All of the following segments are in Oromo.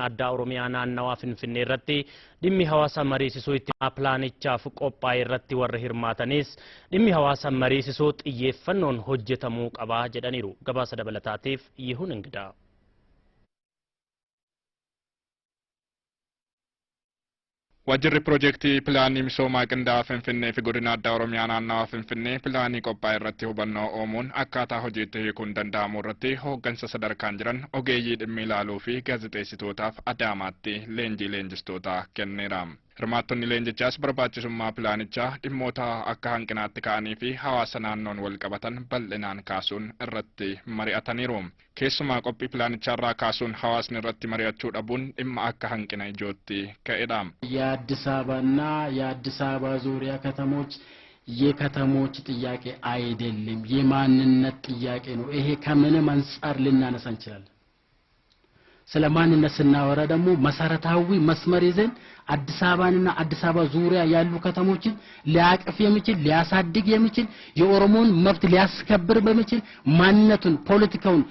Addaa Oromiyaa naannawaa Finfinnee irratti dhimmi hawaasa mariisisuu itti pilaanichaaf qophaa'e irratti warri hirmaatanis dhimmi hawaasa mariisisuu xiyyeeffannoon hojjetamuu qaba jedhaniiru. Gabaasa dabalataatiif Yihuun Ingidaa. Waajjirri piroojeektii pilaanii misoomaa qindaa'aa Finfinnee fi godina addaa Oromiyaa naannawaa Finfinnee pilaanii qophaa'e irratti hubannoo uumuun akkaataa hojiitti hiikuun danda'amu irratti hooggansa sadarkaan jiran ogeeyyii dhimmi ilaaluu fi gaazexeessitootaaf Adaamaatti leenjii leenjistootaa kenneera. Hirmaattonni leenjichaas barbaachisummaa pilaanichaa dhimmoota akka hanqinaatti ka'anii fi hawaasa naannoon wal qabatan bal'inaan kaasuun irratti mari'ataniiru. Keessumaa qophii pilaanichaa kaasuun hawaasni irratti mari'achuu dhabuun dhimma akka hanqina ijootti ka'edha. የአዲስ አበባና የአዲስ አበባ ዙሪያ ከተሞች የከተሞች ጥያቄ አይደለም፣ የማንነት ጥያቄ ነው። ይሄ ከምንም አንጻር ልናነሳ እንችላለን። ስለ ማንነት ስናወራ ደግሞ መሰረታዊ መስመር ይዘን አዲስ አበባንና አዲስ አበባ ዙሪያ ያሉ ከተሞችን ሊያቅፍ የሚችል፣ ሊያሳድግ የሚችል፣ የኦሮሞን መብት ሊያስከብር በሚችል፣ ማንነቱን፣ ፖለቲካውን፣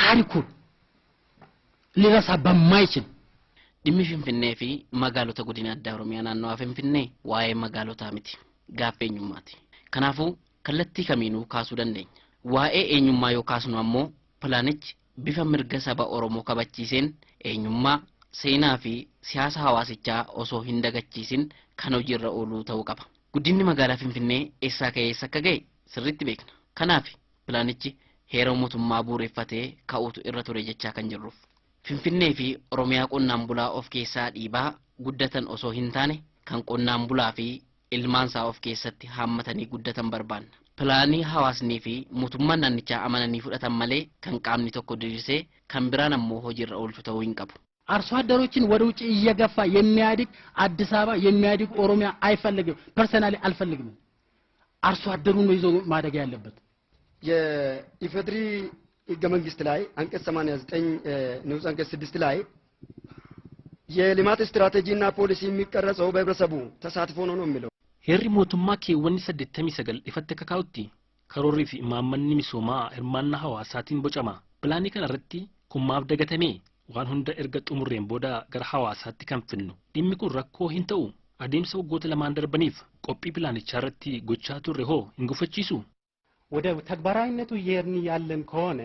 ታሪኩን ሊረሳ በማይችል Dhimmi Finfinnee fi magaalota godina addaa Oromiyaa naannawaa Finfinnee waa'ee magaalotaa miti, gaaffii eenyummaati. Kanaafuu kallattii kamiinuu kaasuu dandeenya. Waa'ee eenyummaa yoo kaasnu ammoo pilaanichi bifa mirga saba Oromoo kabachiiseen eenyummaa, seenaa fi siyaasa hawaasichaa osoo hin dagachiisin kan hojiirra ooluu ta'uu qaba. Guddinni magaalaa Finfinnee eessaa ka'ee eessa akka ga'e sirriitti beekna. Kanaaf pilaanichi heera mootummaa bu'uureffatee ka'uutu irra ture jechaa kan jirruuf. Finfinnee fi Oromiyaa qonnaan bulaa of keessaa dhiibaa guddatan osoo hin taane kan qonnaan bulaa fi ilmaansaa of keessatti haammatanii guddatan barbaanna. Pilaanii hawaasnii fi mootummaan naannichaa amananii fudhatan malee kan qaamni tokko diriirsee kan biraan ammoo hojiirra oolchu ta'uu hin qabu. አርሶ አደሮችን ወደ ውጭ እየገፋ የሚያድግ አዲስ አበባ የሚያድግ ኦሮሚያ አይፈልግም። ፐርሰናሊ አልፈልግም። አርሶ አደሩን ነው ይዞ ማደግ ያለበት። የኢፌድሪ ህገ መንግስት ላይ አንቀጽ 89 ንዑስ አንቀጽ 6 ላይ የልማት ስትራቴጂና ፖሊሲ የሚቀረጸው በህብረተሰቡ ተሳትፎ ነው ነው የሚለው። Heerri mootummaa keewwanni 89 ifatti akka kaa'utti karoorrii fi imaammanni misoomaa hirmaannaa hawaasaatiin bocama. Pilaanii kana irratti kun maaf dagatame? Waan hunda erga xumurreen booda gara hawaasaatti kan fidnu. Dhimmi kun rakkoo hin ta'u. Adeemsa waggoota lamaan darbaniif qophii pilaanichaa irratti gochaa turre hoo hin gufachiisu? ወደ ተግባራዊነቱ እየሄድን ያለን ከሆነ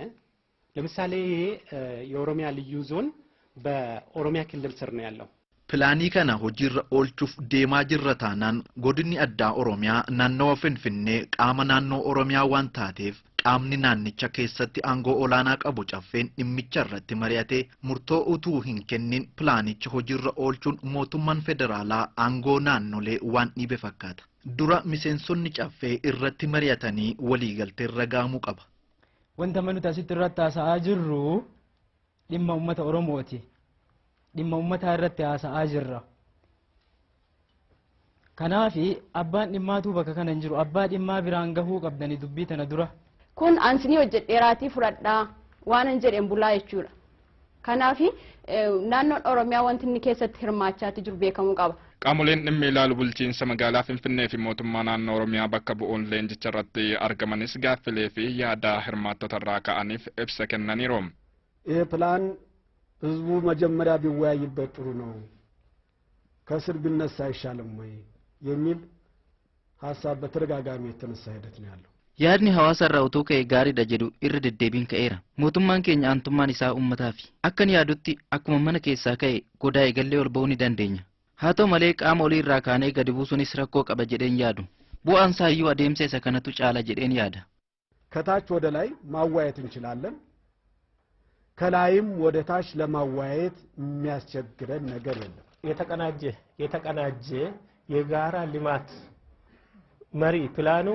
ለምሳሌ ይሄ የኦሮሚያ ልዩ ዞን በኦሮሚያ ክልል ስር ነው ያለው። Pilaanii kana hojiirra oolchuuf deemaa jirra taanaan godinni addaa Oromiyaa naannawa Finfinnee qaama naannoo Oromiyaa waan taateef qaamni naannicha keessatti aangoo olaanaa qabu caffeen dhimmicha irratti mari'atee murtoo utuu hin kennin pilaanicha hojiirra oolchuun mootummaan federaalaa aangoo naannolee waan dhiibe fakkaata. Dura miseensonni caffee irratti mari'atanii waliigaltee irra gahamuu qaba. Wanta nuti asitti irratti haasa'aa jirru dhimma uummata Oromooti. Dhimma uummataa irratti haasa'aa jirra. Kanaafi abbaan dhimmaatu bakka kana hin jiru. Abbaa dhimmaa biraan gahuu qabdanii dubbii tana dura. Kun ansinii hojjedheeraatii fudhadhaa waan hin jedheen bulaa jechuudha. Kanaafi naannoon Oromiyaa wanti inni keessatti hirmaachaati jiru beekamuu qaba. Qaamoleen dhimmi ilaalu bulchiinsa magaalaa Finfinnee fi mootummaa naannoo Oromiyaa bakka bu'uun leenjicha irratti argamanis gaaffilee fi yaada hirmaattota irraa ka'aniif ibsa kennaniiru. ይህ ፕላን ህዝቡ መጀመሪያ ቢወያይበት ጥሩ ነው፣ ከስር ቢነሳ አይሻልም ወይ የሚል ሀሳብ በተደጋጋሚ የተነሳ ሂደት ነው ያለው። Yaadni hawaasa irraa utuu ka'e gaariidha jedhu irra deddeebiin ka'eera. Mootummaan keenya aantummaan isaa uummataafi. Akkan yaadutti akkuma mana keessaa ka'e godaa eegallee ol ba'uu ni dandeenya. Haa ta'u malee qaama olii irraa kaanee gadi buusuunis rakkoo qaba jedheen yaadu. Bu'aan isaa iyyuu adeemsa isa kanatu caala jedheen yaada. ከታች ወደ ላይ ማዋየት እንችላለን። ከላይም ወደ ታች ለማዋየት የሚያስቸግረን ነገር የለም። የተቀናጀ የጋራ ልማት መሪ ፕላኑ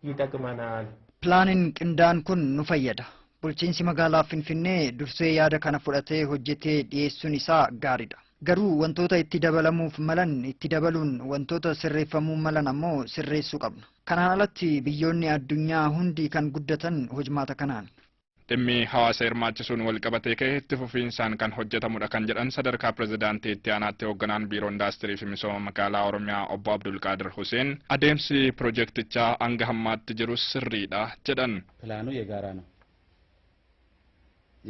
ይጠቅመናል። Pilaaniin qindaa'aan kun nu fayyada. Bulchiinsi magaalaa Finfinnee dursee yaada kana fudhatee hojjetee dhiyeessuun isaa gaariidha. Garuu wantoota itti dabalamuuf malan itti dabaluun, wantoota sirreeffamuu malan ammoo sirreessuu qabna. Kanaan alatti biyyoonni addunyaa hundi kan guddatan hojmaata kanaan. Dhimmi hawaasa hirmaachisuun wal qabatee ka'e itti fufiinsaan kan hojjetamudha kan jedhan sadarkaa pirezidaantii itti aanaatti hoogganaan biiroo indaastirii fi misooma magaalaa Oromiyaa obbo Abdulqaadir Hussein adeemsi piroojeektichaa hanga hammaatti jiru sirriidha jedhan. ፕላኑ የጋራ ነው።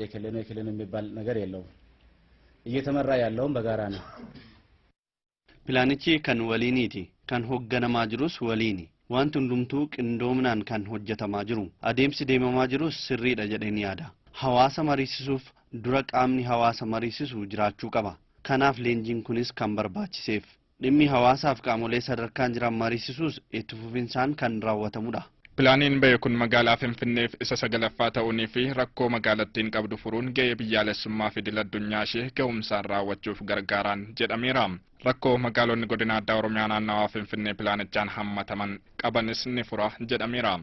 የክልል ነው የክልል ነው የሚባል ነገር የለውም። እየተመራ ያለውም በጋራ ነው። Pilaanichi kan waliiniiti. Kan hoogganamaa jirus waliini. Wanti hundumtuu qindoominaan kan hojjetamaa jiru. Adeemsi deemamaa jirus sirriidha jedheen yaada. Hawaasa mariisisuuf dura qaamni hawaasa mariisisu jiraachuu qaba. Kanaaf leenjiin kunis kan barbaachiseef. Dhimmi hawaasaaf qaamolee sadarkaan jiran mariisisuus itti fufinsaan kan raawwatamudha. Pilaaniin ba'e kun magaalaa Finfinneef isa sagalaffaa ta'uunii fi rakkoo magaalattiin qabdu furuun ga'ee biyyaalessummaa fi idil addunyaa ishee ga'umsaan raawwachuuf gargaaraan jedhameera. Rakkoo magaalonni godina addaa Oromiyaa naannawaa Finfinnee pilaanichaan hammataman qabanis ni fura jedhameera.